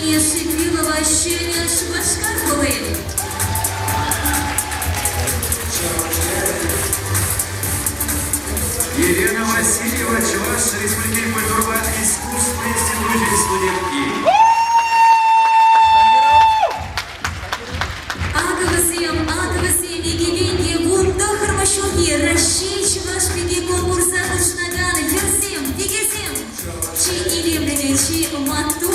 Ксения Шипилова, Ҫӗнӗ Шупашкар хули. Елена Васильева, Чӑваш Республикин культурӑпа искусство институчӗн студентки. Акӑ вӗсем, акӑ вӗсем икӗпин 19-мӗш ҫулхи Раҫҫей чӑваш пики конкурса хутшӑнакан хӗрсем, пикесем. Чи илемлӗ те чи маттур.